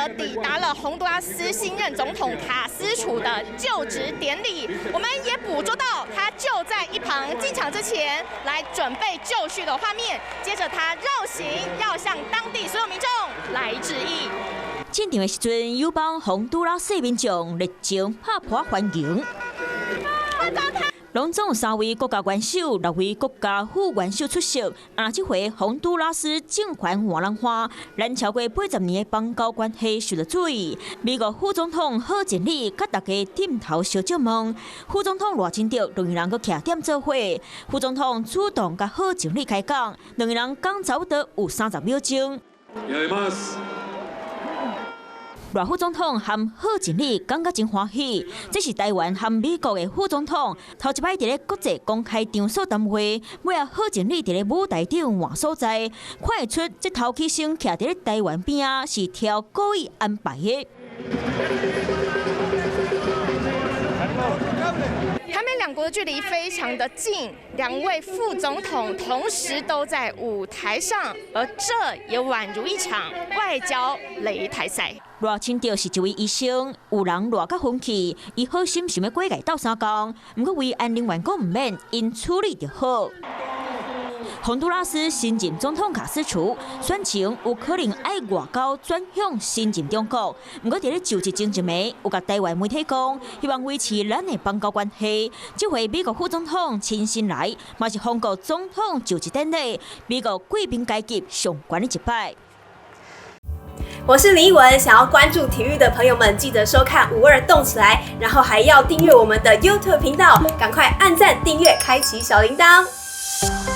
德抵達了洪都拉斯新任總統卡斯楚的就職典禮，我們也捕捉到他就在一旁進場之前來準備就緒的畫面。接着他繞行，要向當地所有民眾來致意。進場的時陣，友邦洪都拉斯民眾熱情拍噗歡迎。攏總有三位國家元首、六位國家副元首出席。啊，這回洪都拉斯政權換人換，咱超過80年的邦交關係受著注意。美國副總統賀錦麗佮大家點頭相接問，副總統賴清德兩个人閣徛踮做伙。副總統主動佮賀錦麗開講，兩个人講差不多有30秒鐘。賴副總統和賀錦麗感覺真歡喜，這是台灣和美國的副總統頭一擺佇咧國際公開場所談話，尾仔賀錦麗佇咧舞台頂換所在，看會出這頭起先徛佇咧台灣邊仔是挑故意安排的。台美兩國的距離非常的近，兩位副總統同時都在舞台上，而這也宛如一場外交擂台賽。賴清德是一位醫生，有人賴甲昏去，伊好心想欲過來鬥相共，毋過維安人員講毋免，𪜶處理就好。洪都拉斯新任總統卡斯楚選情有可能愛外交轉向親近中國，毋過佇咧就職前一暝，有共台灣媒體講，希望維持咱的邦交關係。這回美國副總統親身來，嘛是洪國總統就職典禮，美國貴賓階級上懸的一擺。我是林奕文，想要關注體育的朋友們，記得收看五二動起來，然後還要訂閱我們的 YouTube 頻道，趕快按讚、訂閱、開啟小鈴鐺。